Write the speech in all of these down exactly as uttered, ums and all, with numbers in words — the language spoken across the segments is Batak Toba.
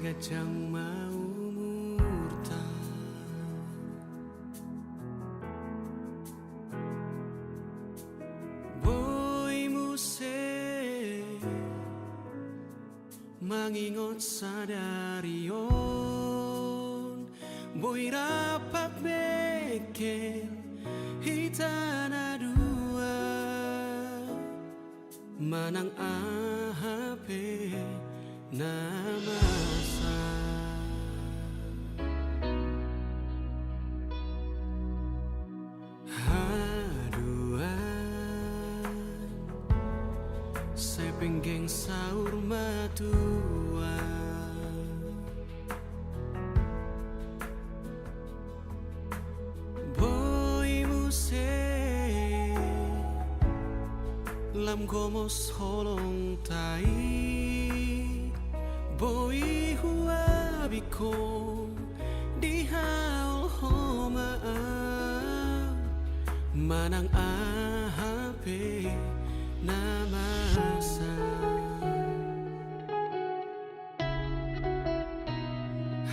Ganjang ma umurta. Boi muse mangingot sadari on, boi rap bengkel hita na dua, manang aha pe na masa. Haduan, sai penggeng saur matua. Boi muse lam gomos holongta i, boi huabingkon dihaholhom au, manang aha pe na masa.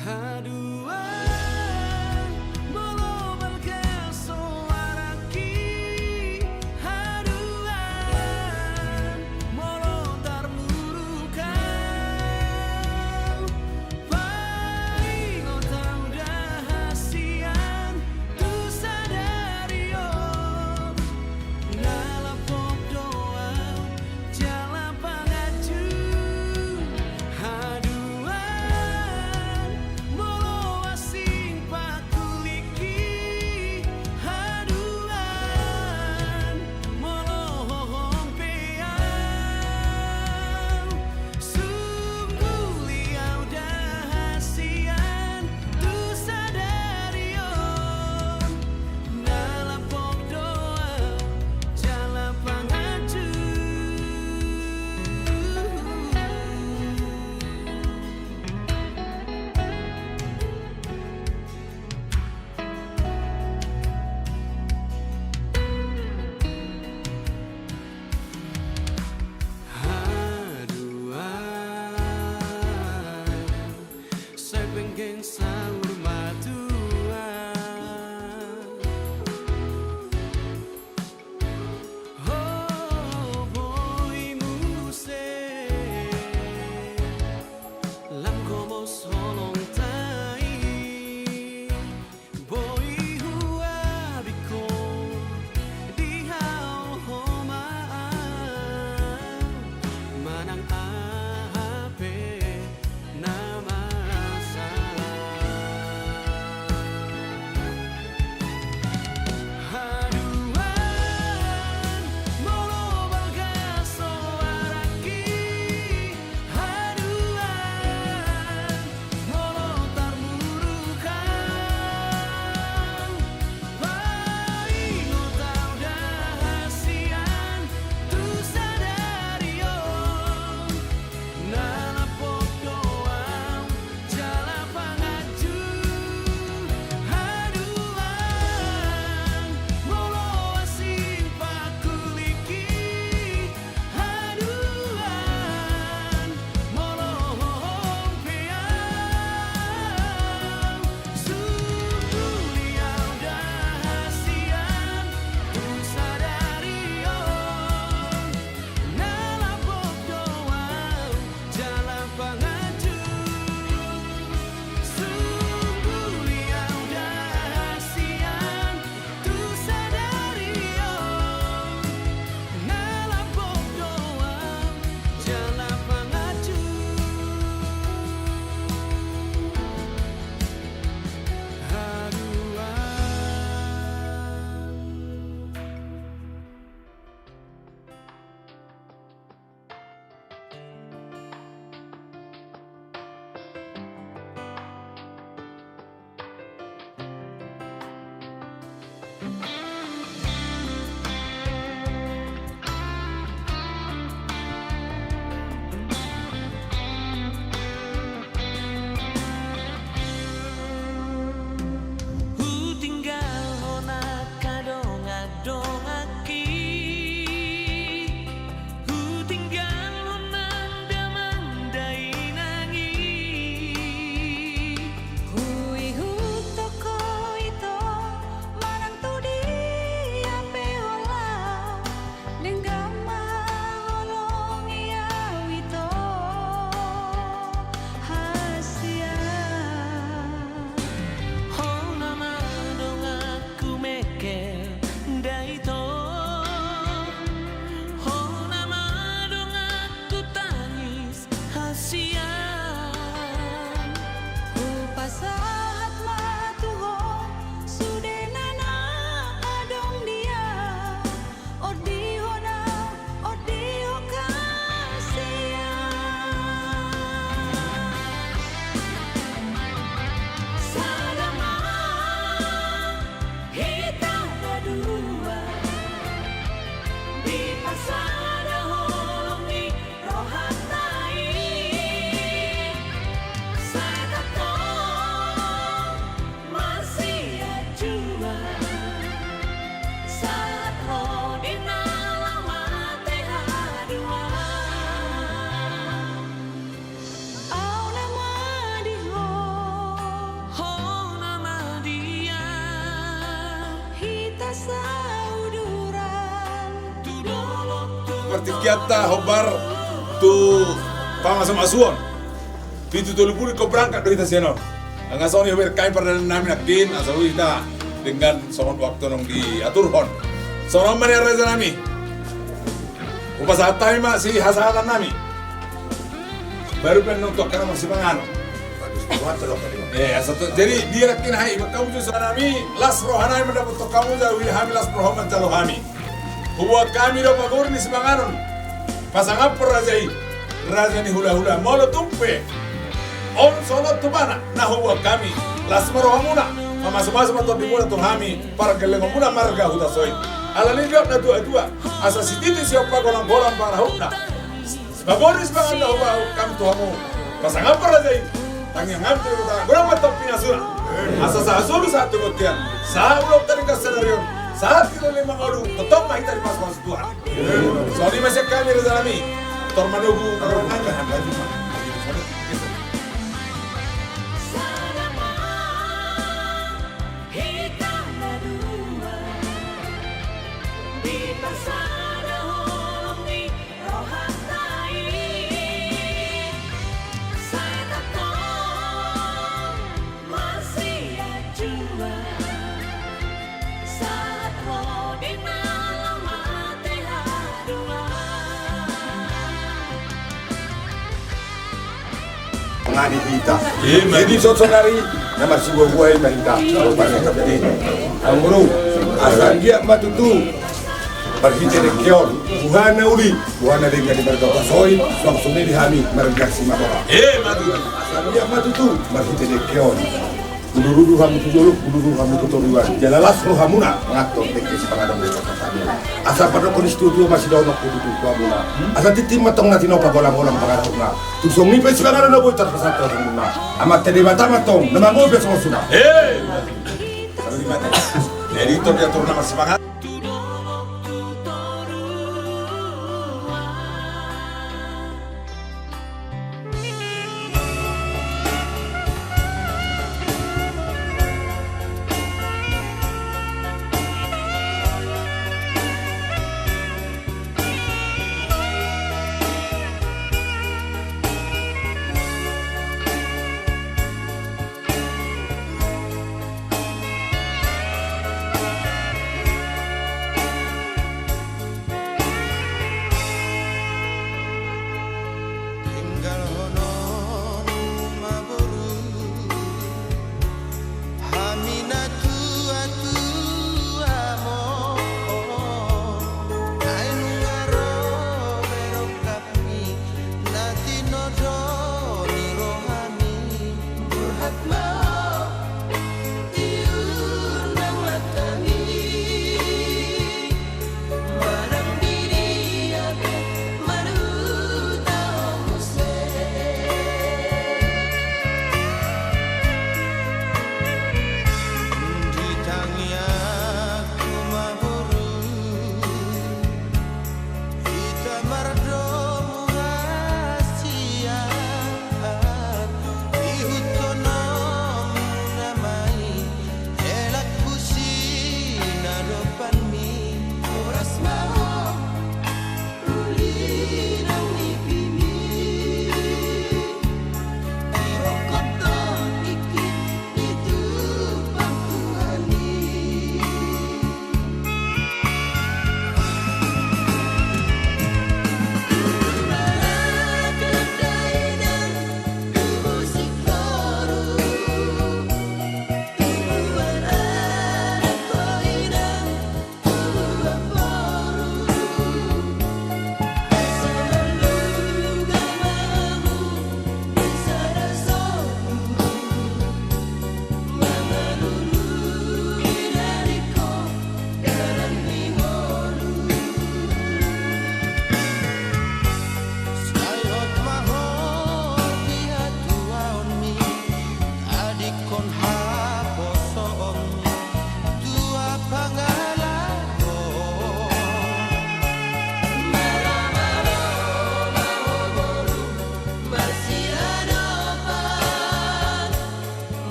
Haduan, molo balga soarangki, haduan, molo tarmuruk au, paingot au da hasian tu sadari on. Na lam pop do au jala panganju, haduan, molo asing pakulingki, haduan, molo hohom pe au, sungguh liau da hasian tu sadari on. Na lam pop do au jala panganju. Haduan, sai penggeng saur matua. Ho, boi muse lam gomos holongta i, boi huabingkon dihaholhom au, manang aha pe na masa. Tingkianta hombar tu pamasumasuon. Pitu tolu pulu ingkon berangkat do hita sian on. Nga songon i hubereng hami pardalanannami nangkin, asa boi hita denggan songon waktu naung diaturhon. Songon on ma nian rajanami. Hupasahat hami ma sihasahatannami. Baru pe annon tu angka na marsipanganon. Eh, asa tu, jadi dia nangkin, hai, iba hamu jo songon nami, las rohanami mandapothon hamu, jala hami las roham manjalo hami. Huboan hami do pagoru ni sipanganon pasangaphon raja i, raja ni hulahula. Molo tung pe on songon tubana na huboan hami, las ma rohamuna, mamasumasu ma tondimuna tu hami, pargellengonmuna marga Hutasoit. Alani didok natuatua, asa sititi siompa, golanggolang pangarahutna. Pagoru ni sipanganon na huboan hami tu hamu pasangaphon raja i, tangiang hami tu Debata, godang ma tong pinasuna. Asa sahat solu sahat tu bontean, sahat ulos tadingkan sadari on, sahat di lima ngolu, tongtong ma hita dipasupasu Tuhan. Songon i ma sian hami rajanami. Tor manogu. Mangani hita. Jadi sonari na marsibuabuai ma hita. Anggo asa anggiat ma tutu. Marhite dengke on, buhana uli, buhana dengke di marga Hutasoit, langsung i di hami marga Simakola. Eh, mati. Asa anggiat ma tutu, marhite dengke on. Udurudur hamu tu jolo, udurudur hamu tu toruan. Jala las rohamuna, manganhon dengke sipanganon di kota kami. Asa padokhon ni situatua ma sidonok tu tutu hamuna. Asa tintin ma tong na tinopa, golanggolang pangarahutna. Tung songon i pe sipanganon na boi tarpasahat tu hamuna. Amanta Debata ma tong na manggohi pe songon suna. Eh, mati. Jadi tor dia tor nama sipanganon.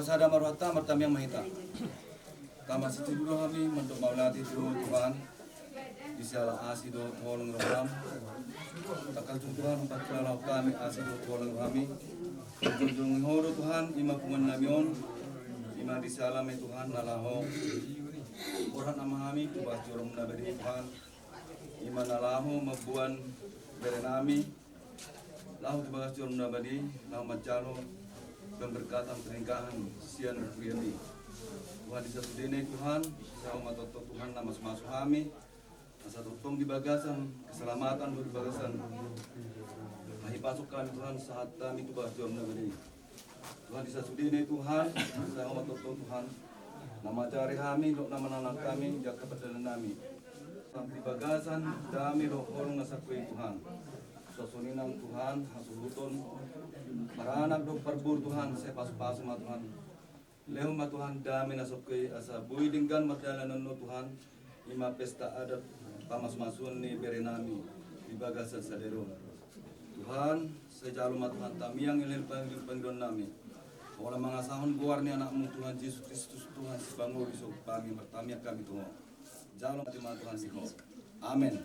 Sada ma rohanta, martamiang ma hita. Tama situtu do hami mandok mauliate tu Ho Tuhan, di siala asi dohot holong ni roham. Tangkas tung Tuhan, pakilalahon hami asi dohot holong ni roham i. Jongjong Ho do Tuhan, i ma punguan nami on, i ma di siala ma i Tuhan na laho borhat nama hami tu bagas joro na badia i Tuhan. I ma na laho mamboan bere nami laho tu bagas joro na badia i, laho manjalo pemberkatan pernikahan sian huriaM i. Tuhan, di sasudena i Tuhan, sai Ho ma tongtong Tuhan na masumasu hami, asa tongtong di bagasan keselamatan dohot di bagasan hahipason hami Tuhan, sahat hami tu bagas joro na badia i. Tuhan, di sasudena i Tuhan, sai Ho ma tongtong Tuhan na mangajari hami dohot na mananang hami di angka pardalanan nami. Sampe di bagasan dame dohot holong na sangkap i Tuhan. Songon i nang Tuhan, hasuhuton paranak dohot parboru Tuhan, sai pasupasu ma Tuhan. Lehon ma Tuhan dame na sangkap i asa boi denggan mardalan annon Tuhan. I ma pesta adat pamasumasuon ni bere nami di bagasan sadari on. Tuhan, sai jalo ma Tuhan tamiang elek pangidoan nami. Holan mangasahon goar ni AnakMu Tuhan Jesus Kristus, Tuhan sipangoli, so hami martamiang hami tu Ho. Jalo ma Tuhan di Ho. Amen.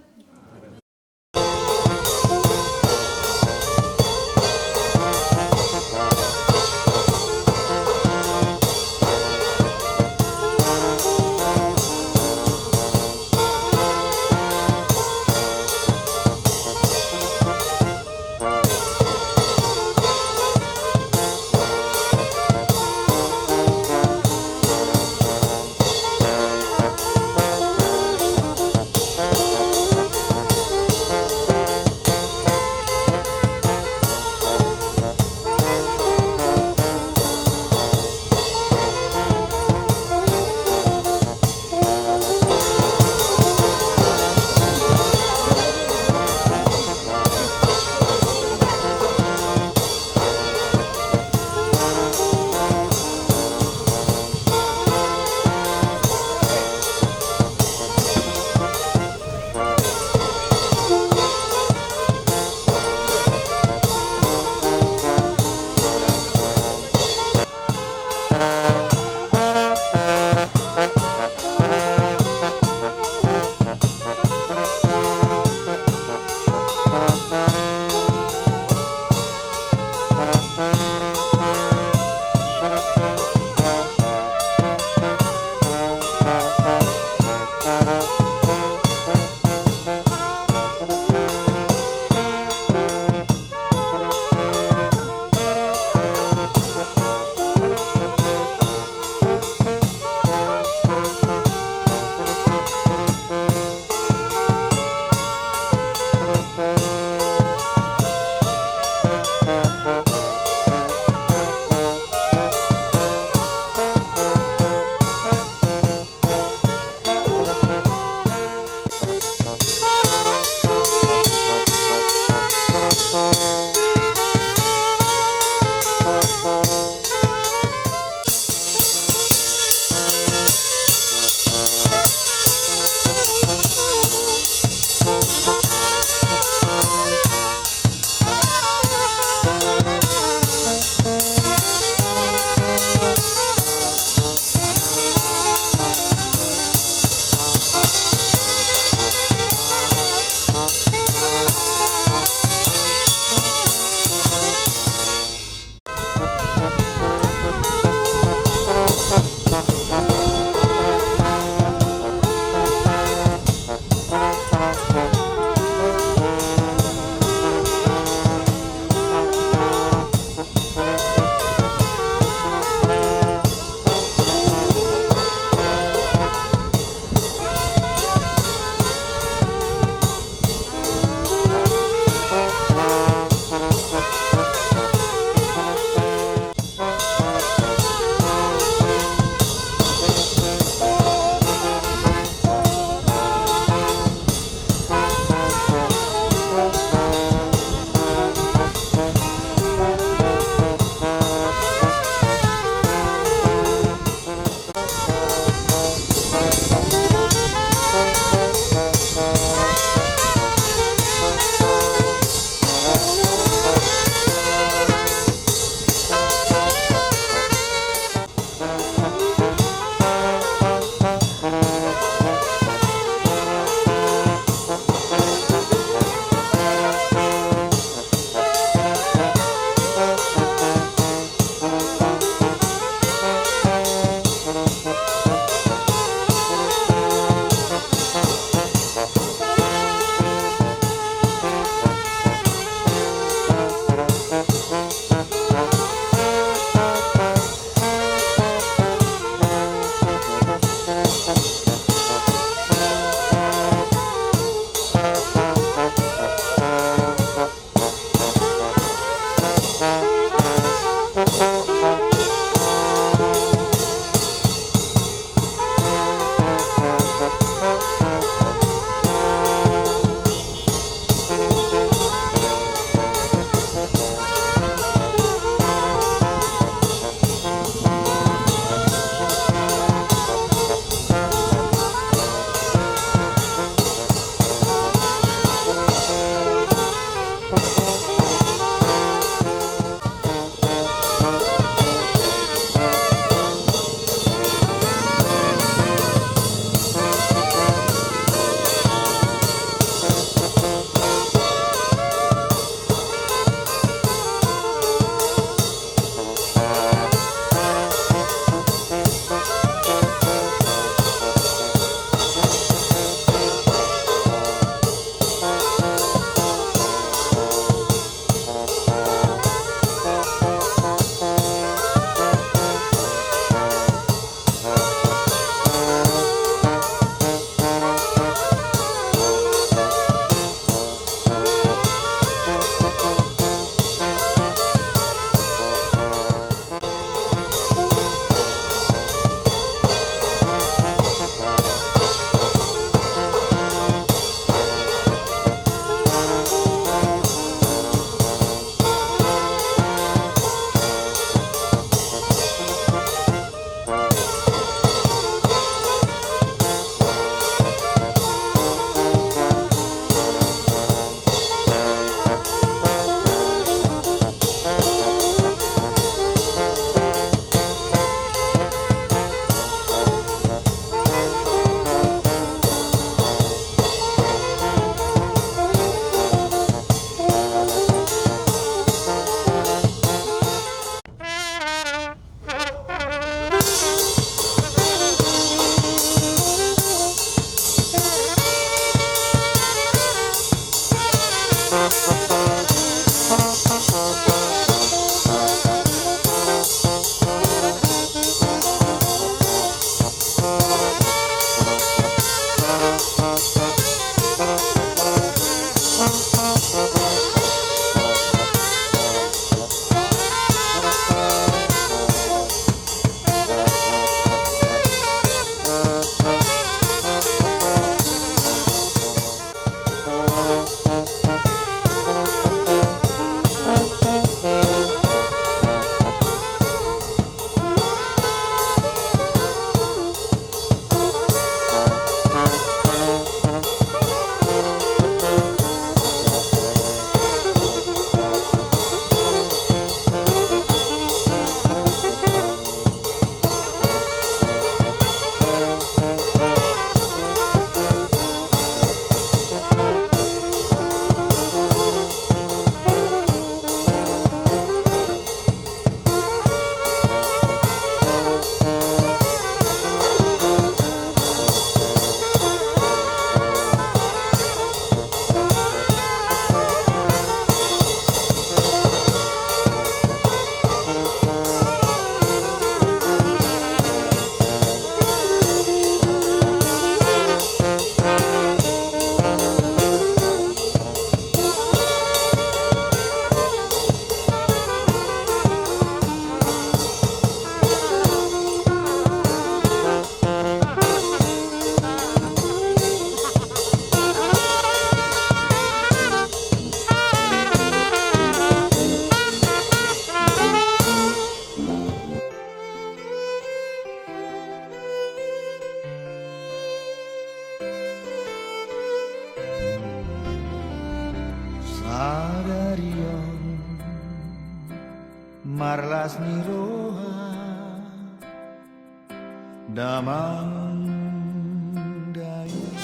Sadari on marlas ni roha damang dainang.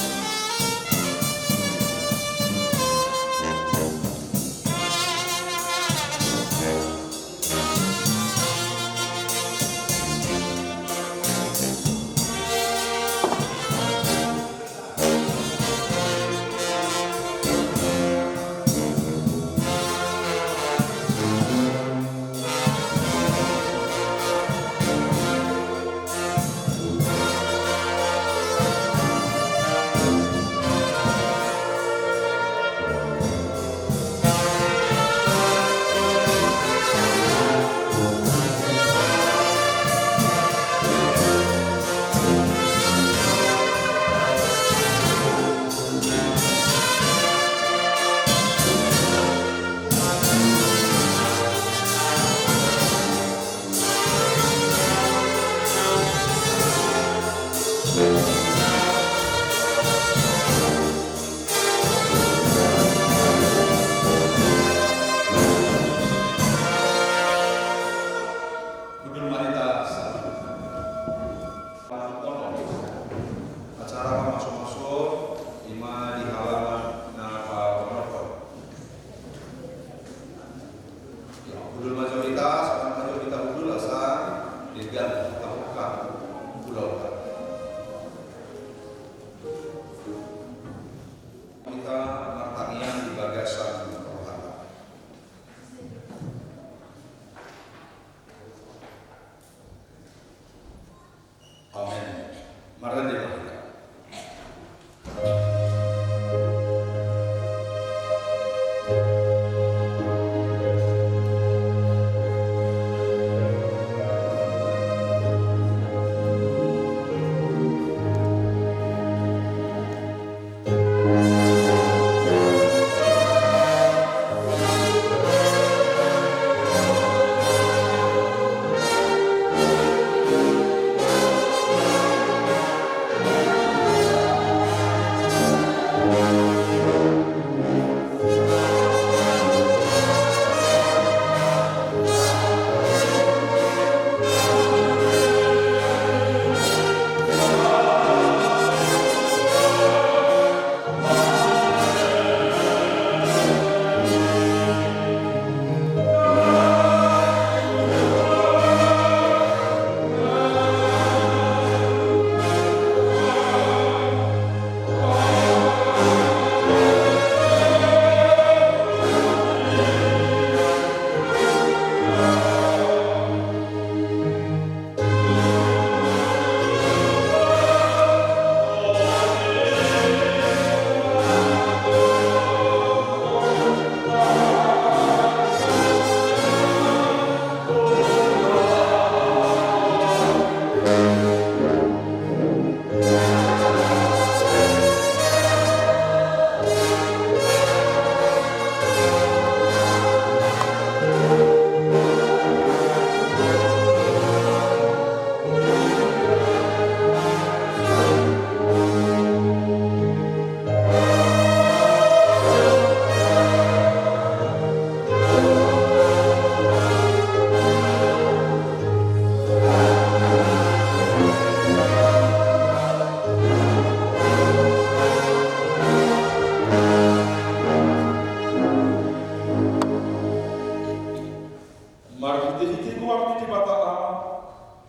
Di goar ni Debata Ama,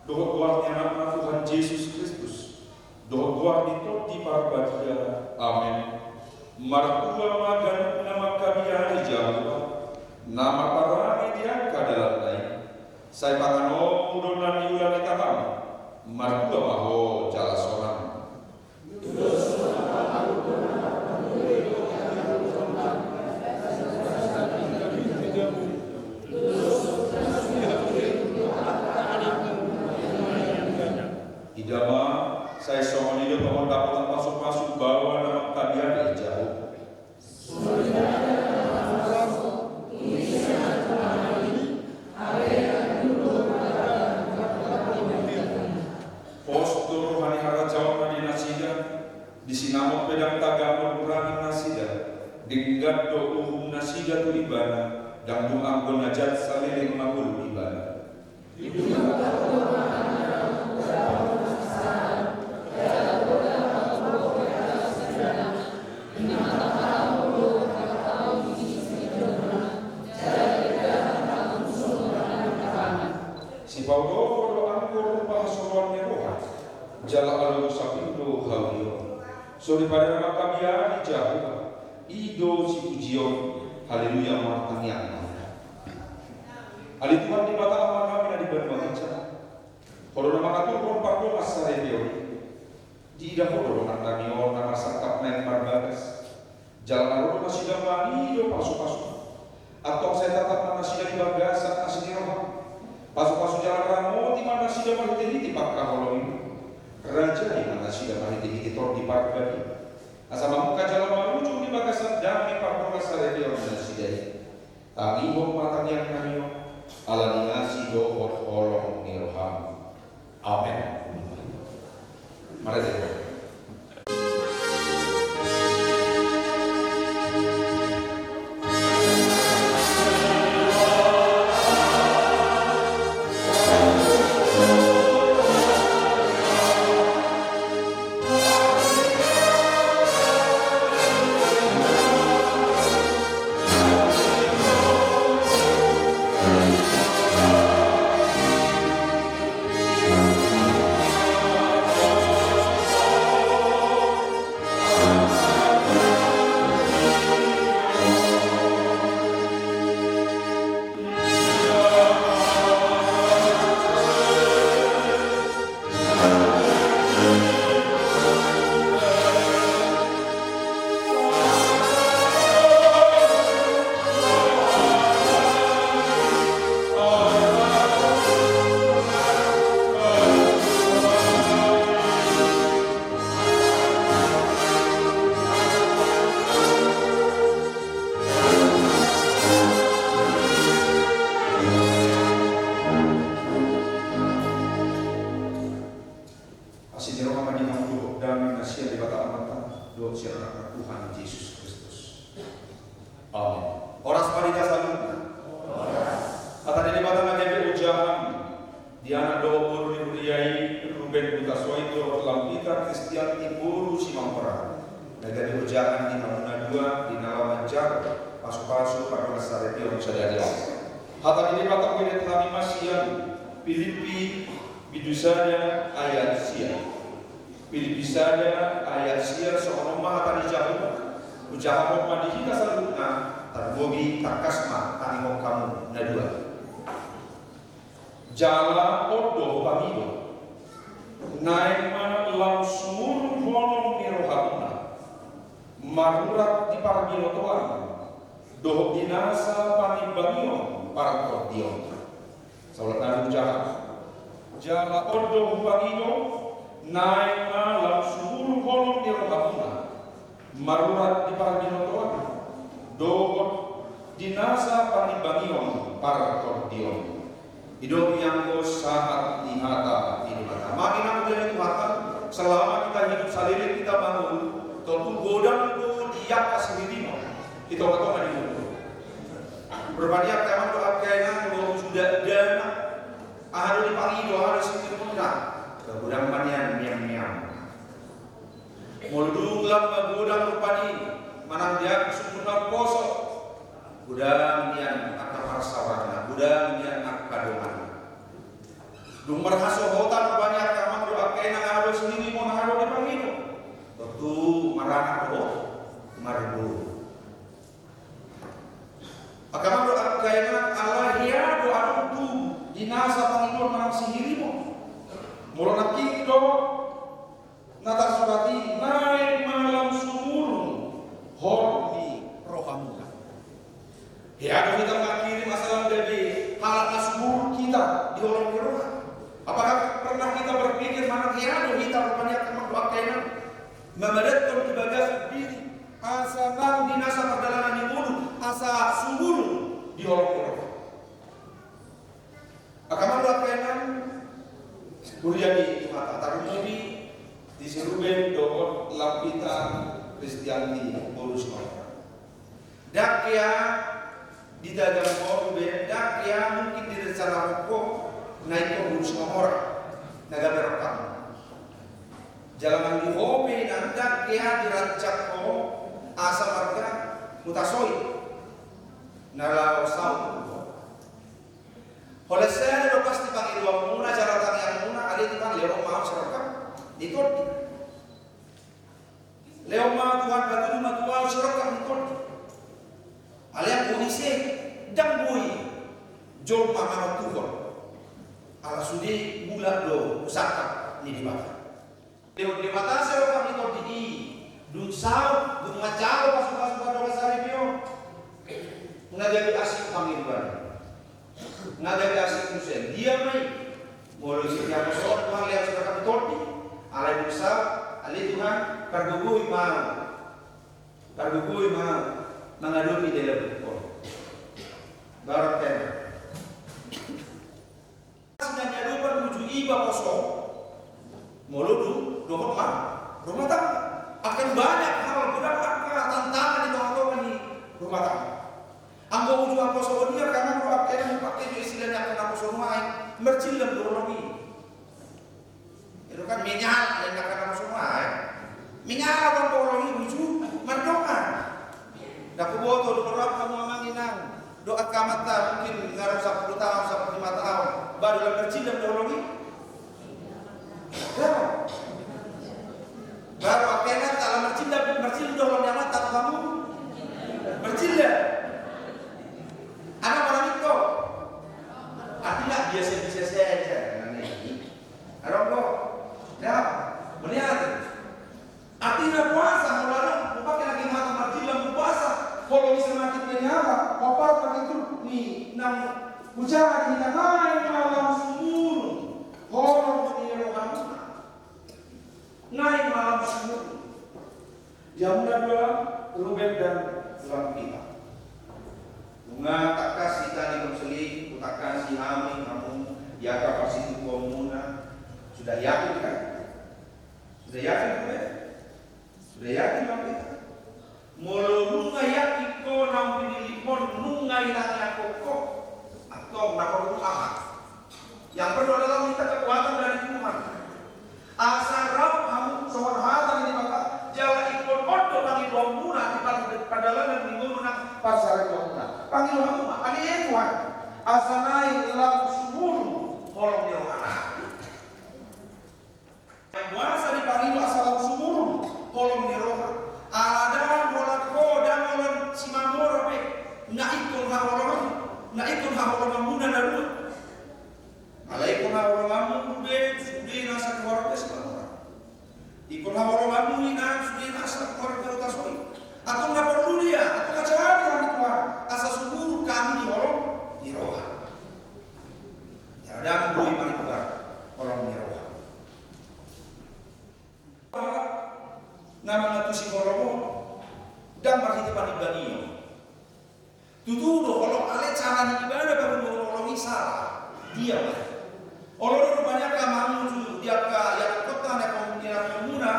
dohot goar ni Anakna Tuhan Jesus Kristus, dohot goar ni Tondi Parbadia. Amen. Martua ma ganup na mangkabiari Jahowa, na marparange di angka dalanna i. Sai panganon do na niula ni tatam, martua ma ho jala sonang. Ida ma, sai songon i do tongon dapotan pasupasu baoa na mangkabiari Jahowa. Pos do roha ni harajaonna di nasida, di sinamot pe ndang tagamon urangan nasida, denggan do uhum nasida tu Ibana, ndang dung anggo na jat saleleng mangolu Ibana. Sipaoloho do anggo rupa hasoloan ni roha, jala alogo sapindo haulion. Soripada na mangkabiari Jahowa, i do sipujion. Haleluya, martangiang ma. Ale Tuhan Debata Amanami na di banua ginjang, Ho do na mangaturhon pardongansaripeon i. Diida Ho do dongan nami on na marsangkap naeng marbagas. Jala na ro do nasida mangido pasupasu. Antong sai tatap ma nasida di bagasan asi ni roham. Pasupasu jala ramoti ma nasida marhitehite pangkaholongim. Rajai ma nasida marhitehite Tondi Parbadia. Asa mamungka jala marujung di bagasan dame pardongansaripeon nasida i. Tangihon ma tangiang nami on, ala ni asi dohot holong ni roham. Amen. Mari. Asi ni roha ma di hamu dohot dame na sian Debata Amanta dohot sian Anakna Tuhan Jesus Kristus. Amen. Horas ma di hita saluhutna. Hata ni Debata na gabe ojahan di anak dohot boru ni huria i, Ruben Hutasoit dohot Lampita Kristianti boru Simanjorang, na gabe ojahan di hamu na dua di na laho manjalo pasupasu pardongansaripeon sadari on. Hata ni Debata huihuthon hami ma sian Pilippi bindu sada ayat sia. Pilippi sada ayat sia, songon on ma hata ni Jahowa. Hujahahon ma di hita saluhutna, tarlumobi tangkas ma tangihon hamu na dua. Jala on do hupangido, naeng ma lam sumurung holong ni rohamuna, marurat di parbinotoan dohot di nasa panimbangion partondion. Saulak nami hujahahon. Jala on do hupangido, naeng ma lam sumurung holong ni rohamuna, marurat di parbinotoan dohot di nasa panimbangion partondion. I do i anggo sahat ni hata ni Debata. Amang inang, mauliate ma di Tuhanta, selama hita hidup saleleng hita mangolu, tontu godang do di angka siririmon di tongatonga ni ngolu. Rupani angka amang dohot angka inang, molo sudah dana, aha do dipangido, aha do siririmon, godang ma nian meam-meam. Molo dung lam magodang rupani manang di angka sumur naposo, godang nian angka Sabarna, godang nian angka donganna. Dung marhasohotan rupani angka amang dohot angka inang, aha do sihirimu, aha do dipangido? Tontu maranak dohot marboru. Angka amang dohot angka inang, ala hea do adong tubu di nasa pangidoan manang sihirimu. Molo nangkin do na tarsurat i, naeng ma lam sumurung holong ni rohamuna. Hea do hita manghirim asa lam gabe halak na sumurung hita di holong ni roha? Apakah pernah kita berpikir manang hea do hita rupani angka amang dohot angka inang mamadathon di bagasan diri asa nang di nasa pardalanan ni ngolu asa sumurung di holong ni roha? Angka amang dohot angka inang, huria ni Tuhanta, tarlumobi di si Ruben dohot Lampita Kristianti boru Singomora. Ndang hea ditagamon, Ruben, ndang hea mungkin direncanahon ho na ingkon boru Singomora na gabe roham. Jala nang di ho pe inang, ndang hea dirancang ho asa marga Hutasoit na laho saut tu ho. Holan sada do pasti pangidoanmuna jala tangiangmuna, ale Tuhan, lehon ma ahu sirongkap ni tondi. Lehon ma Tuhan, patudu ma tu ahu sirongkap ni tondi. Alai anggo ise, ndang boi jolma manontuhon. Ala sude mulak do pusaka ni Debata. Lehon Debata sirongkap ni tondi i, dung saut, dung manjalo pasupasu pardongan saripeon. Nga gabe asing pangidoan. Nga gabe asing muse. Dia ma i? Molo ise diaposohon Tuhan lehon sirongkap ni tondi. Alai dung saut, ale Tuhan, pargogoi ma ahu. Pargogoi ma ahu mangadopi dalan on. Baru kena. Sian na niadopan uju iba poso, molo dung dohot ma rumah tangga. Akan banyak hal, godang angka tantangan di tongatonga ni rumah tangga. Anggo uju haposoon i, angka amang dohot angka inang, dipake jo istilah ni angka naposo nuaeng, marjillam do holong i. Itu kan menyala, lain angka naposo nuaeng. Menyala do holong i uju mardongan. Ndang huboto do, molo angka amang inang dohot angka amanta mungkin nga ro sampulu taon, sampulu lima taon, baru lam marjillam do holong i? Baru. Baru angka inanta lam marjillam, marjillam do holong ni amanta tu hamu? Marjillam. Adong manang ingkon? Artina biasa-biasa saja. Adong do? Ndang. Melihat. Artina puasa, molo adong, mupake lagi hata marjillam puasa, holong i semakin menyala, hombar pake tu ni nang hujaha di hita, naeng ma lam sumurung holong ni rohamuna. Naeng ma lam sumurung. Di hamuna dua, Ruben dan Lampita. Nunga tangkas hita ni konseling, hutangkasi hami hamu di angka parsitutuonmuna. Sudah yakin kan? Sudah yakin, Ruben? Sudah yakin, Lampita? Molo nunga yakin ho naung pinilihon, nunga ilangilanghon ho, antong na porlu aha? Yang perlu adalah minta kekuatan dari Tuhan. Asa rap hamu songon hata ni Debata, jala ingkon on do pangidoanmuna di pardalanan ni ngolu nang parsaripeonmuna. Pangido hamu ma, ale Tuhan, asa naeng lam sumurung holong ni rohana. Boasa dipangido asa lam sumurung holong ni roha? Ala ndang holan ho, ndang holan si Mamora pe na ingkon haholonganmu, na ingkon haholonganmuna na dua. Alai ingkon haholonganmu, Ruben, sude nasa keluarga si Mamora. Ingkon haholonganmu, inang, sude nasa keluarga Hutasoit. Antong na porlu dia, antong ajari hami Tuhan, asa sumurung hami di holong ni roha. Ia ndang boi mangido holong ni roha. Na mangantusi holong on ndang marhite panimbangion. Tutu do holong, alai cara ni ibana pangulahon holong i sala. Dia ma? Olo do rupani angka amang uju di angka, ia kota na komunina,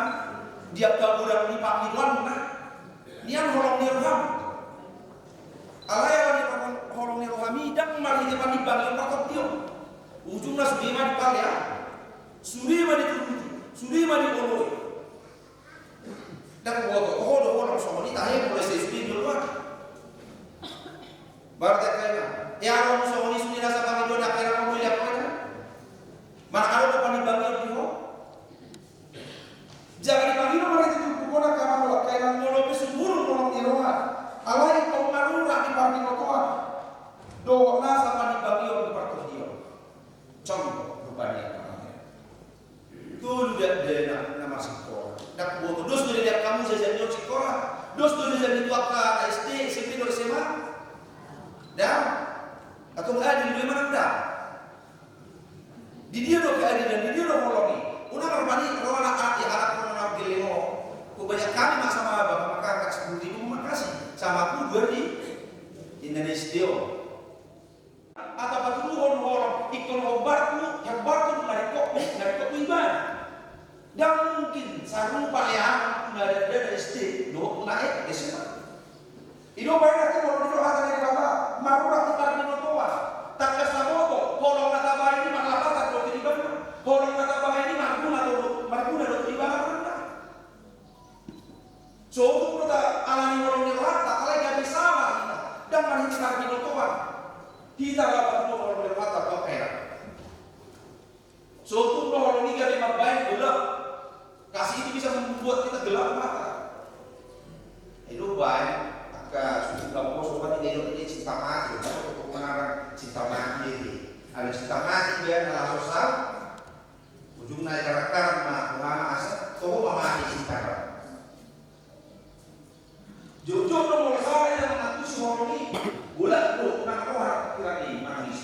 di angka godang ni pangidoanna. Nian holong ni roham. Alai ala ni holong, holong ni roham i ndang marhite panimbangion, partondion. Ujungna sude ma dipalea, sude ma dituruti, sude ma dioloi. Ndang huboto, ho do holong songon i, tahe mulai sai sude dioloi. Berarti angka inang, Ia ro songon i sude nasa pangidoan angka inang, molo i diampehon. Manang adong do panimbangion di ho? Jala dipangido ma di turpuk on angka amang dohot angka inang, molo pe sumurung holong ni roha, alai tong marurat di parbinotoan dohot nasa panimbangion di partondion. Cong rupani angka amang. Tolu dakdanak na marsikola. Ndang huboto, dos do di angka hamu jajan ni on sikola? Dos do jajan ni tu angka na S D, S M P dohot S M A? Ndang. Atau adil do i manang ndang? Di dia do keadilan, di dia do holong i? Unang armani ro anak, ah, ya, anak ro na gelleng on. Hubanyak hami ma sama abang, maka angka sepuluh ribu, makasih. Sama aku dua ribu. Inna na S D on. Atau patuduhon holong, ingkon hombar tu, hombar tu na ringkot, na ringkot tu ibana. Ndang mungkin sarupa lehonan tu na dakdanak S D dohot tu na S M A. I do baen, ate, molo didok hata ni Debata, marurat di parbinotoan. Tangkas taboto, holong na tabaen i marlapatan do tu ibana. Holong na tabaen i marguna do, marguna do tu ibana. So tung do ta alani holong ni rohanta, alai gabe sala hita, ndang marhite parbinotoan. Hita laho patuduhon holong ni rohanta tu angka inang. So tung do holong i gabe mambaen gelap. Kasih itu bisa membuat kita gelap mata. I do baen, angka suku Lampung sobat ini, ini cinta mati, apa tuh, mengarang cinta mati ini. Ada cinta mati dia, na langsung sal. Ujungna i karakter ma, ma asa toho ma mate sintara. Jotjot do molo sala i na mangantusi holong i, golap do unang roha pikiran i manangis.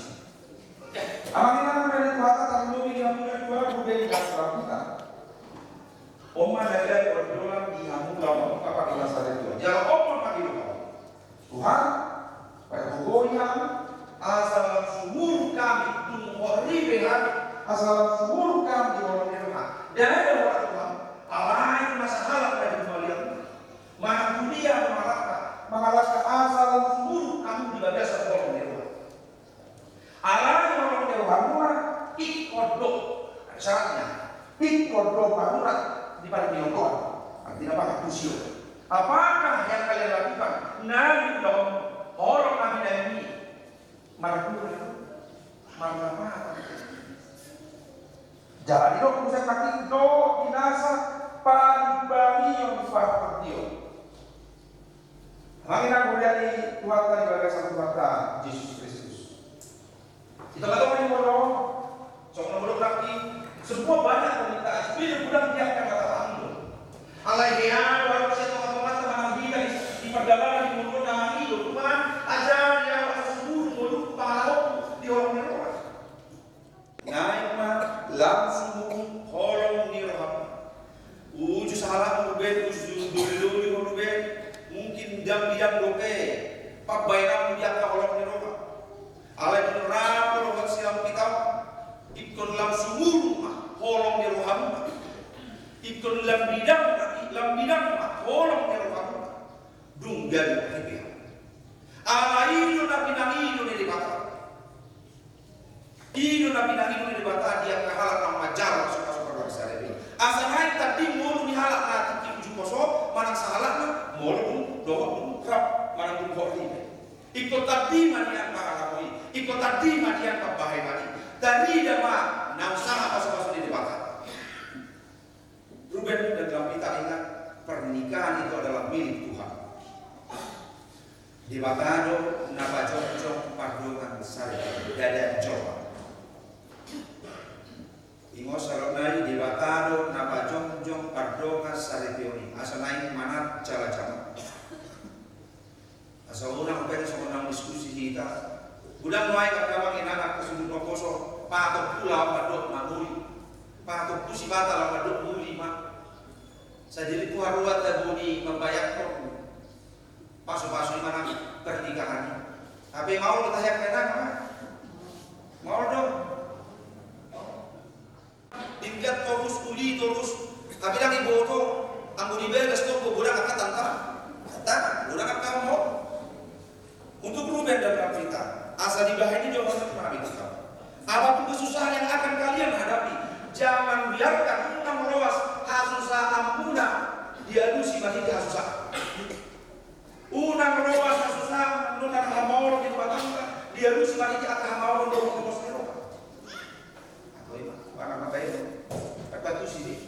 Amang inang, molo di Tuhanta, tarlumobi di hamu na dua, rupani angka amang inang. On ma na gabe ondolan di hamu laho mamungka pardongansaripeon. Jala on ma panghidoan. Tuhan, patoguhi hami, asa lam sumurung hami, dung hot ripe hami, asa lam sumurung hami di holong ni roham. Ndada hot Tuhan, alai ma sahalak na di humaliang. Manang tu dia mangalangka, mangalangka asa lam sumurung hami di bagasan holong ni roham. Alai holong ni roham ma ingkon do, syaratnya, ingkon do marurat di parbinotoan, artina pangantusion. Apakah yang kalian lakukan na niulahon holong na binaen i marguna, marlapatan? Jala didok muse nangkin, dohot di nasa panimbangion partondion. Amang inang, huria ni Tuhanta di bagasan Tuhanta Jesus Kristus. Di tengah-tengah ni molo, songon na hudok nangkin, semua banyak permintaan, sebenarnya godang di angka mata pangido. Alai hea do ahu di tengah-tengah manang hita di, di pardalanan ni molo na mangido, Tuhan, ajari ahu asa sumurung ngolu pangalaho di holong ni roham. Naeng ma lam sumurung holong ni roham. Uju sahalakmu be, uju doli-doli ho be, mungkin ndang bidang dope pambahenanmu di angka holong ni roha. Alai dung rap ho dohot silampitam, ingkon lam sumurung ma holong ni roham. Ingkon lam bidang, lam bidang ma holong ni roham. Dung gabe hot ripe. Alai i do na pinangido ni Debata. I do na pinangido ni Debata di angka halak na manjalo pasupasu pardongansaripeon. Asa naeng tading ngolu ni halak na tingki uju poso, manang sahalakna molo dung dohot dung rap manang dung hot ripe. Ingkon tading ma nian pangalaho i, ingkon tading ma nian pambahenan i. Tarida ma naung sanga pasupasu ni Debata. Ruben dan Lampita, ingat, pernikahan itu adalah milik Tuhan. Debata do na pajongjong pardongansaripeon, ndada jolma. Ingot sahalakna i, Debata do na pajongjong pardongansaripeon i, asa naeng manat jala jama. Asa unang pe songon naung diskusi hita. Godang nuaeng angka amang inang, angka suhut na poso, patompu laho mandok mangoli. Patompu sipata laho mandok muli ma. Sadiri tu haroa tabo ni mambayangkon pasupasu i manang pernikahan i. Hape maol do tahe angka inang, maol do. Denggan torus, uli torus, tapi ndang diboto, anggo dibagas tong godang angka tantangan, tantangan, godang angka maol. Untuk Ruben dan Lampita, asa dibahen i do maksud kami tu hamu. Apapun kesusahan yang akan kalian hadapi, jangan biarkan, unang loas hasusahanmuna dialusi marhite hasusaan. Unang loas hasusahan, unang hamaolon di rumah tangga, Dialusi marhite angka hamaolon dohot pos ni roha. Atau ima, mana ma baen? Dapat tusi deh.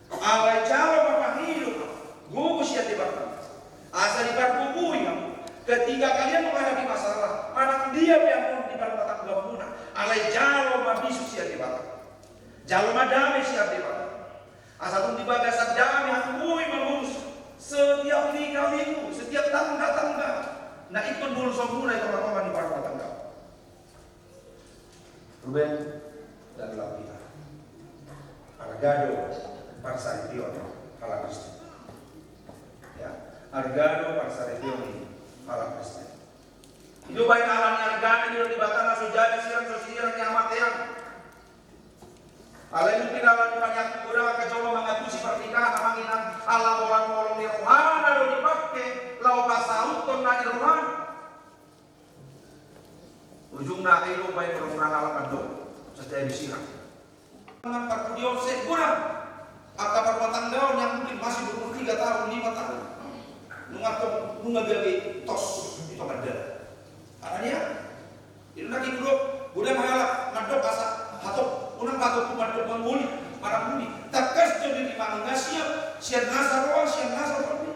Alai jalo ma pahiluk gogo sian Debata, asa diparbubui hamu ketika kalian menghadapi masalah, manang dia pe annon di parrumatanggaonmuna. Alai jalo ma bisuk sian Debata, jalo ma dame sian Debata. Asa tung di bagasan dame hamu boi mangurus setiap lika-liku, setiap tangga-tangga na ingkon bolsonmuna i tonga-tonga ni parrumatanggaon. Ruben dan Lampita. Arga do parsaripeon halak Kristen. Ya, arga do parsaripeon ni halak Kristen. I do baen ala ni argana didok Debata na so jadi sirang, so sirang ni hamatean. Alai mungkin ala ni paniak godang angka jolma mangantusi pernikahan, amang inang, ala holan holong ni rohana do dipake laho pasauthon na di rohana. Ujungna i do baen rohana halak mandok, sadia be sirang. Dengan parpudi on sai godang angka parrumatanggaon yang mungkin masih berumur tiga tahun, lima tahun. Nunga tong, nunga gabe tos, i tonga dalan. Alani i, i do na didok, godang halak mandok asa hatop, unang hatop mandok mangoli, manang muli. Tangkas do dirimangi na siap, sian nasa roha, sian nasa roha.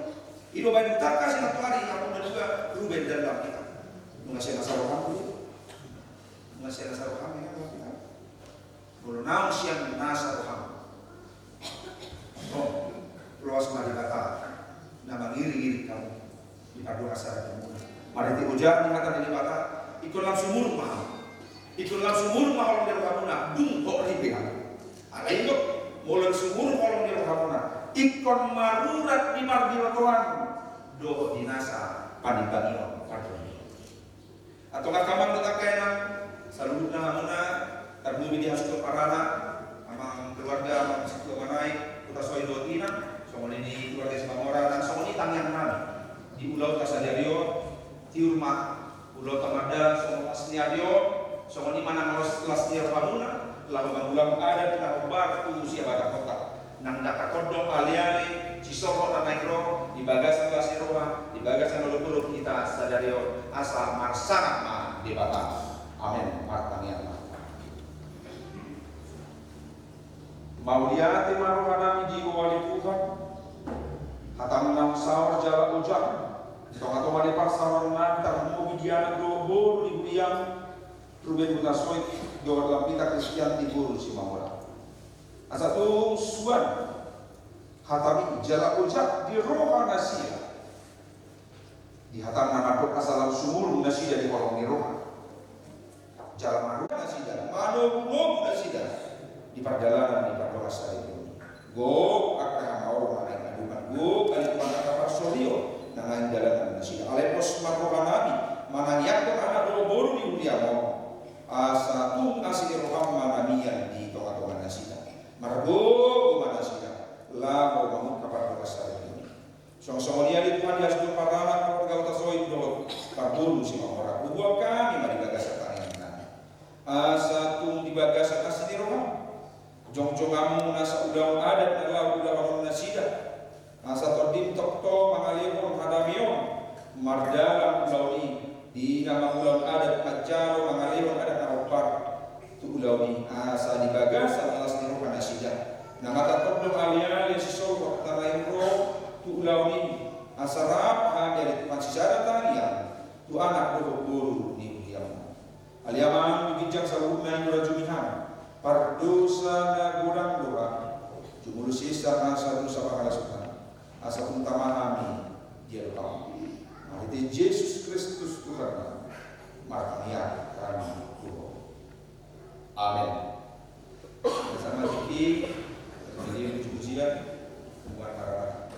I do baen tangkas i na tuari, angka na dua, Ruben dan Lampita. Nunga sian nasa roha muli. Nunga sian nasa roha muli, Lampita. Molo naung sian nasa roham, oh, loas ma Debata na mangiring-iring hamu di pardongansaripeonmuna. Marhite ojar ni hata ni Debata, ingkon lam sumurung ma hamu. Ingkon lam sumurung ma holong ni rohamuna, dung hot ripe hamu. Alai ingkon, molo sumurung holong ni rohamuna, ingkon marurat di parbinotoan dohot di nasa panimbangion parjolo. Antong angka amang dohot angka inang, saluhutna hamuna, tarlumobi di hasuhuton paranak, amang keluarga, amang situa manai, Hutasoit dohot inang, songon i di keluarga Simamora, nang songon i tangiang nami di ulaonta sadari on, tiur ma ulaonta mardalan songon las ni ari on, songon i ma nang las, las ni rohamuna, laho mangulahon adat na hombar tu siabatanhonta. Nang dang tondong ale-ale, sisolhot na naeng ro, di bagasan las ni roha, di bagasan olop-olop hita sadari on, asa marsangap ma Debata. Amen. Martangiang ma. Mauliate ma roha nami di Ho ale Tuhan, hatam naung saor jala ojar, di tonga-tonga ni parsaoran nami tarlumobi di anak dohot boru ni huriaM, Ruben Hutasoit, dohot Lampita Kristianti boru Simamora. Asa tung suan hataMi jala ojar di roha nasida. Di hataM na mandok asa lam sumurung nasida di holong ni roha. Jala marurat nasida, manogu-nogu nasida di pardalanan ni pardongansaripeon. Gok angka hamaolon na naeng adopan, gok ale Tuhan angka parsorion na naeng dalanan nasida. Alai pos ma roha nami manangiangkon anak dohot boru ni huriaM on. Asa tung asi ni rohaM ma na mian di tonga-tonga nasida. Margogo ma nasida laho mamungka pardongansaripeon. Songon-songon i ale Tuhan di hasuhuton paranak keluarga Hutasoit dohot parboru Simamora. Huboan hami ma di bagasan tangiang nami. Asa tung di bagasan asi ni rohaM jongjong hamu nasa ulaon adat na laho ulahonon nasida. Asa TondiM tongtong mangalehon hadameon mardalan ulaon i, di na mangulahon adat manjalo mangalehon adat na hombar tu ulaon i, asa di bagasan las ni roha nasida. Na mata tondong ale-ale sisolhot na naeng ro tu ulaon i, asa rap hami ale Tuhan sisada tangiang tu anak dohot boru ni huriaM on. Ale Amang, di ginjang saluhutna i hurajumi Ham, pardosa na godang do hami, jumolo sesa nasa dosa pangalaosion nami, asa tung tama hami di adopanMu. Marhite Jesus Kristus Tuhannami, martangiang hami tu Ho. Amen. Sama-sama tingki, sama-sama puji-pujian, Tuhan Maranatha.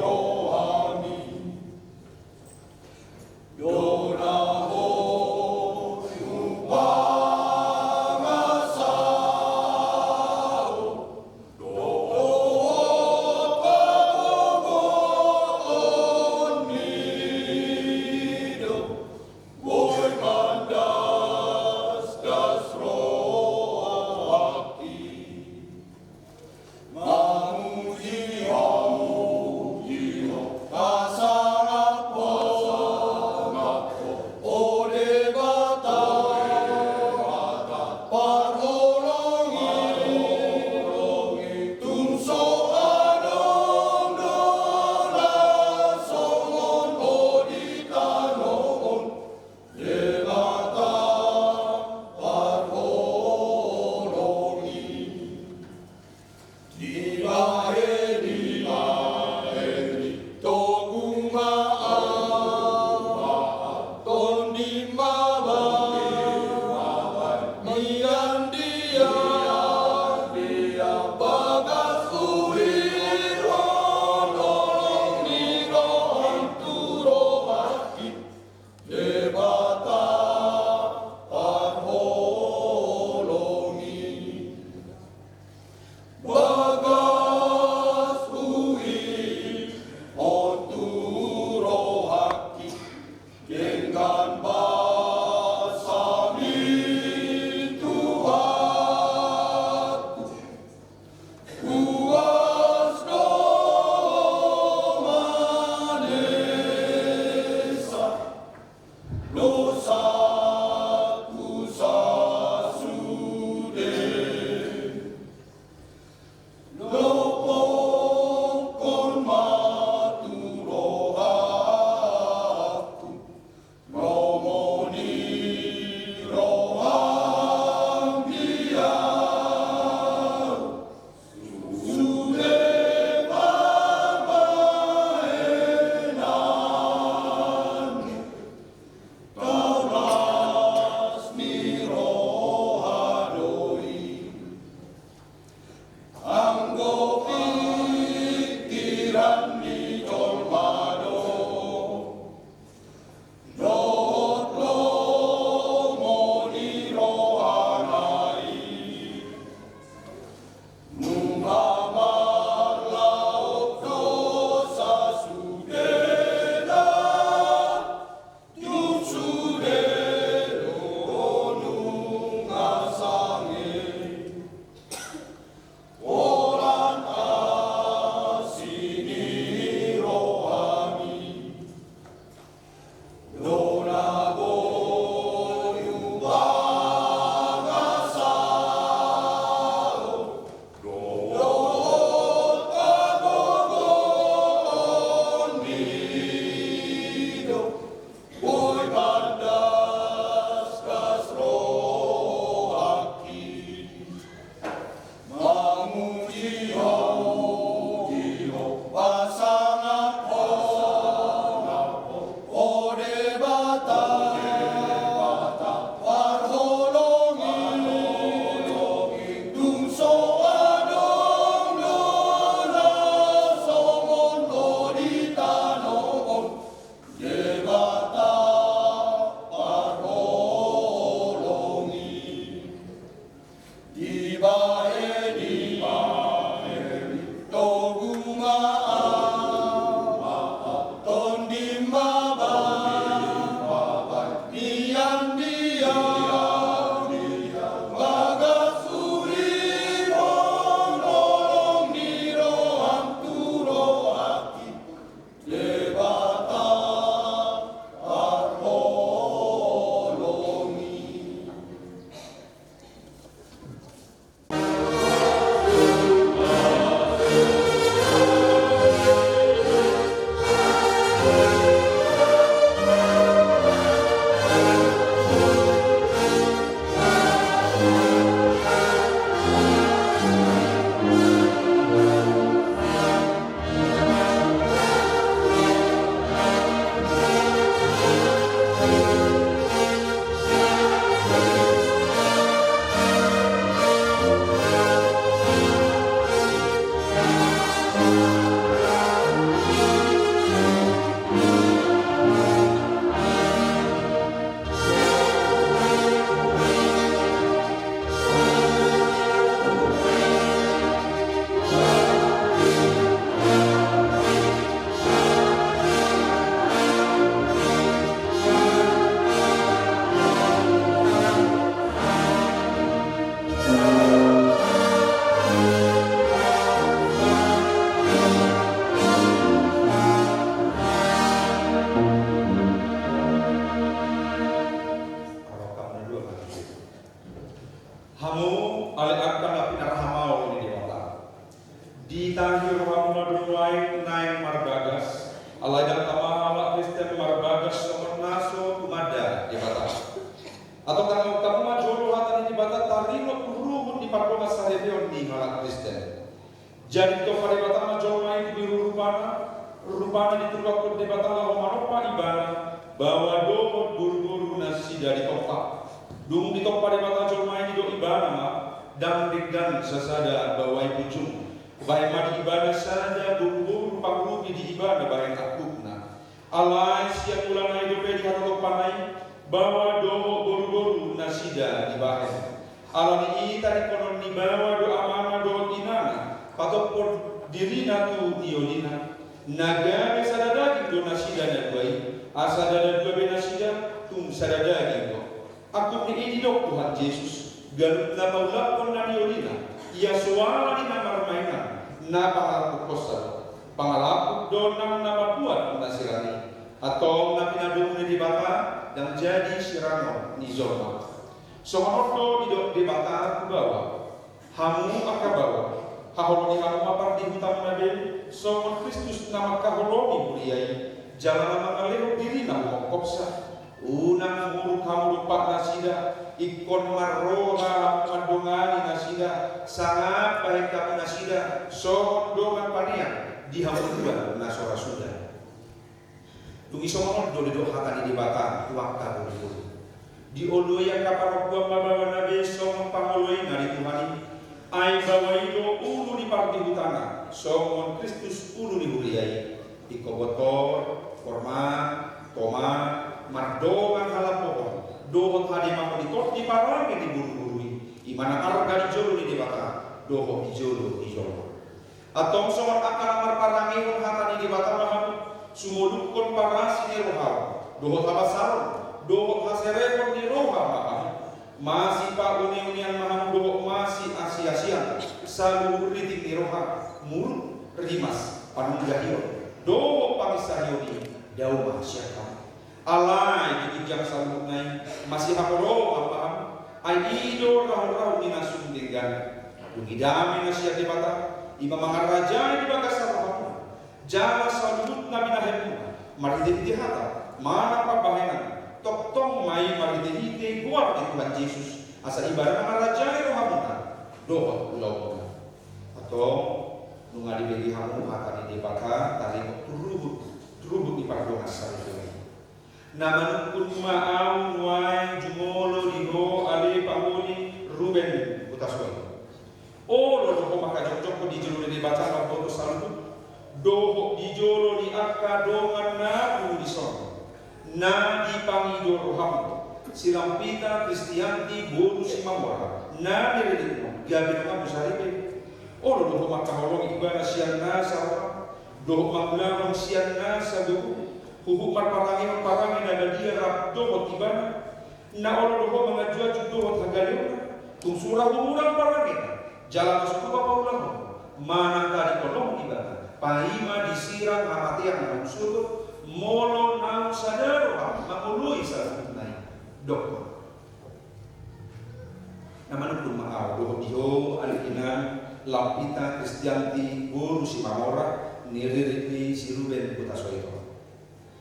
rohami. Jona ho hupangasahon dohot hagogoon ni do, boi mandasdas rohangki. Mamuji hamu, Jiho, pasangap ho, pasangap ho, o Debata, Debata, parholongi, parholongi, tung so adong do na songon ho di tano on, Debata parholongi. Dibahen, dibahen i, togu ma ahu, tondi ma bahen, mian dia, dia, bagas huhilhon holong ni roham tu rohangki, Debata parholongi. Bagas huhilhon tu rohangki, denggan basa ni Tuhanku. Puas do manesa dosaku sasude. Lopokkon ma tu rohangku lomo ni roham di ahu, sude pambahenan, taulas ni roha do i. Anggo pikiran ni jolma do dohot lomo ni rohana i, nunga marlaok dosa sudena, tung sude do nunga sangap. Holan asi ni Naeng marbagas, alai ndang tama halak Kristen marbagas songon na so tumanda Debata. Antong tangihon hamu ma jolo hata ni Debata taringot tu ruhut ni pardongansaripeon ni halak Kristen. Jadi ditompa Debata ma jolma i tu biru rupana, rupana diturakhon Debata laho manompa ibana, baoa dohot boruboru nasida ditompa. Dung ditompa Debata jolma i, didok ibana ma, ndang denggan sasada baoa i punjung. Bahen ma di ibana sada boruboru panglupi di ibana bahen angkupna. Alai sian mulana i dope dihatatophon i, baoa dohot boruboru nasida dibahen. Ala ni i taringonon ni baoa do amana dohot inana patophon dirina tu niolina. Na gabe sada daging do nasida na dua i, asa ndada dua be nasida, tung sada daging do. Angkup ni i didok Tuhan Jesus, ganup na paulakhon na niolina, ia so ala ni na marmainan, na pangalangkuphonsa do. Pangalangkup do nang na mambuat na sirang i. Antong na pinadomu ni Debata ndang jadi sirangon ni jolma. Songon on do didok Debata tu baoa. Hamu angka baoa, haholongi hamu ma pardihutamuna be, songon Kristus na mangkaholongi huria i, jala na mangalehon dirina humongkopsa. Unang muruk hamu dompak nasida, ingkon marroha hamu mandongani nasida, sangap bahen hamu nasida songon dongan panean di habutuan na so ra suda. Dung i songon on do didok hata ni Debata tu angka boruboru. Dioloi angka parompuan ma baoana be songon pangoloina di Tuhan i. Ai baoa i do ulu ni pardihutana, songon Kristus ulu ni huria i. Ingkon botor, porma, toma, mardongan halambohon dohot hademahon di tondi parange ni boruboru i. I ma na arga di jolo ni Debata dohot di jolo ni jolma. Antong songon angka na marparangehon hata ni Debata ma hamu, sumolukhon parasi ni rohamu, dohot habasaron, dohot haserepon ni roha ma hamu. Masipauneunean ma hamu dohot masiasiasian, saluhut riting ni roha, muruk, rimas, panunggahion, dohot panginsahion i, dao ma sian hamu. Alai di ginjang saluhutna i, masihaholongan ma hamu, ai i do rahut-rahut ni na sun denggan. Dung i dame na sian Debata, i ma mangarajai di bagasan rohamuna. Jala saluhut na binahenmuna, marhitehite hata manang pambahenan, tongtong ma i marhitehite goar ni Tuhan Jesus, asa ibana mangarajai rohamuna dohot ulaonmuna. Antong, nunga dibege hamu hata ni Debata taringot tu ruhut, tu ruhut ni pardongansaripeon i. Na manungkun ma ahu nuaeng jumolo di ho ale pangoli Ruben Hutasoit. Olo do ho mangkajongjonghon di jolo ni Debata na umboto saluhut, dohot di jolo ni angka dongan na pungu dison, na dipangido roham, si Lampita Kristianti boru Simamora, na niriritmu, gabe donganmu saripe. Olo do ho mangkaholongi ibana sian nasa roham, dohot mangulahon sian nasa gogo, huhut marparangehon parange na badia rap dohot ibana. Na olo do ho manganjuanju dohot hagaleonna, tung sura humurang parangena, jala na so tupa paulahon, manang tadingkonon ibana, paima disirang hamatean na humusogot, molo naung sada roham mangoloi saluhutna i. Dokkon. Na manungkun ma ahu dohot di ho ale inang Lampita Kristianti boru Simamora, niririt ni si Ruben Hutasoit on.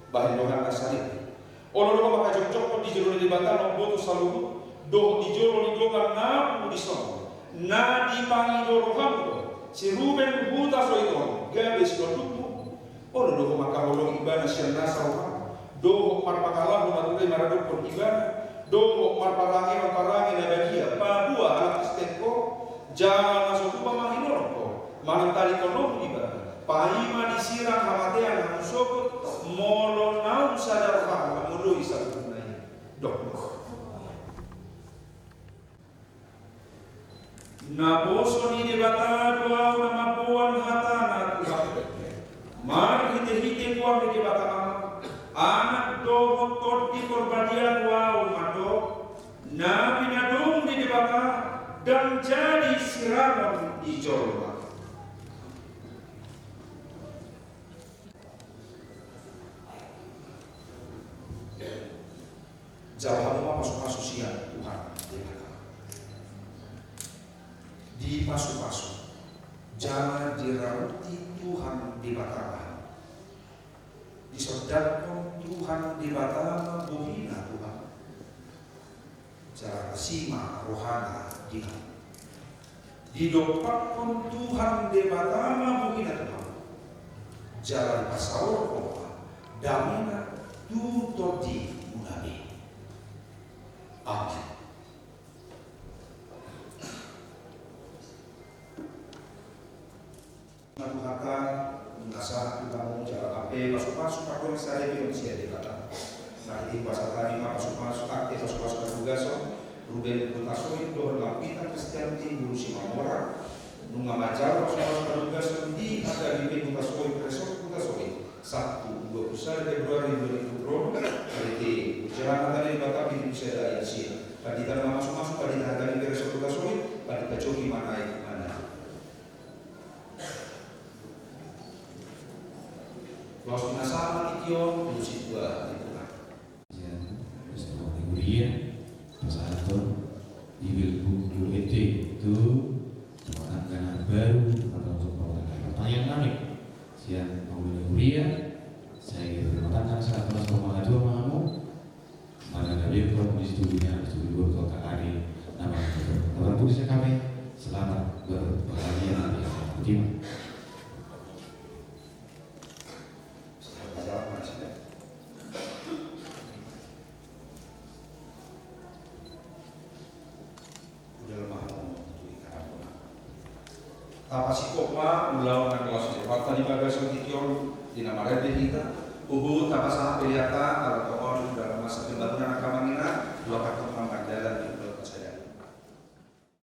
Bahen donganna saripe. Olo do ho mangkajongjonghon di jolo ni Debata na umboto saluhut, dohot di jolo ni dongan na pungu dison, na dipangido roham do, si Ruben Hutasoit on, gabe sigandungmu. Olo do ho mangkaholongi ibana sian nasa roham, dohot marpangalaho na ture maradophon ibana, dohot marparangehon parange na badia paboa halak Kristen ho, jala na so tupa ma hinolong ho, manang tadingkonon ibana, paima disirang hamatean na humusogot, molo naung sada roham mangoloi saluhutna i. Dokkon. Naposo ni Debata do ahu na mamboan hatana tu hamu, marhitehite goar ni Debata Ama, Anak dohot Tondi Parbadia do ahu mandok, na pinadomu ni Debata ndang jadi sirangon ni jolma. Jalo hamu ma pasupasu sian Tuhan Debata. Dipasupasu jala dirauti Tuhan Debata. Disondangkon Tuhan Debata ma bohina tu hamu, jala asi ma rohana di hamu. Didompakkon Tuhan Debata ma bohina tu hamu, jala dipasaorhon ma damena tu tondimuna be. Amen. Tuhan, nunga sahat tu hamu jala hape pasupasu pardongansaripeon sian Debata. Marhite huaso ni pasupasu, ate pasupasu partugason, Ruben Hutasoit dohot Lampita Kristianti boru Simamora, nunga manjalo pasupasu partugason di H K B P Hutasoit, Resort Hutasoit, Sabtu dua puluh sada Februari dua ribu dua puluh, marhite hujaha hata ni Debata di Pusat Daya Sia. Pandita na mamasumasu, Pandita H K B P Resort Hutasoit, Pandita Jogi Manaek Manaek. Laos pinasahat ma tingki on tu sintua ni Tuhan. Sian, sian huria, pasahathon bibelbuk tu ende tu rumah tangga na baru, rumah tangga, rumah tangga. Pertanyaan nami, sian pangulu ni huria, sai rumah tangga, sahat tu rumah tangga, dua ma hamu. Mana na beko di studio, studio kota kami, nama kami. Selamat berbahagia, Nabi Fatima. Tapasingkop ma ulaon na laos di parta ni bagasan tingki on di na marende hita, huhut tapasahat pe hata ala tongon dalam masa pembangunan angka manina, dua kantong panggandalan di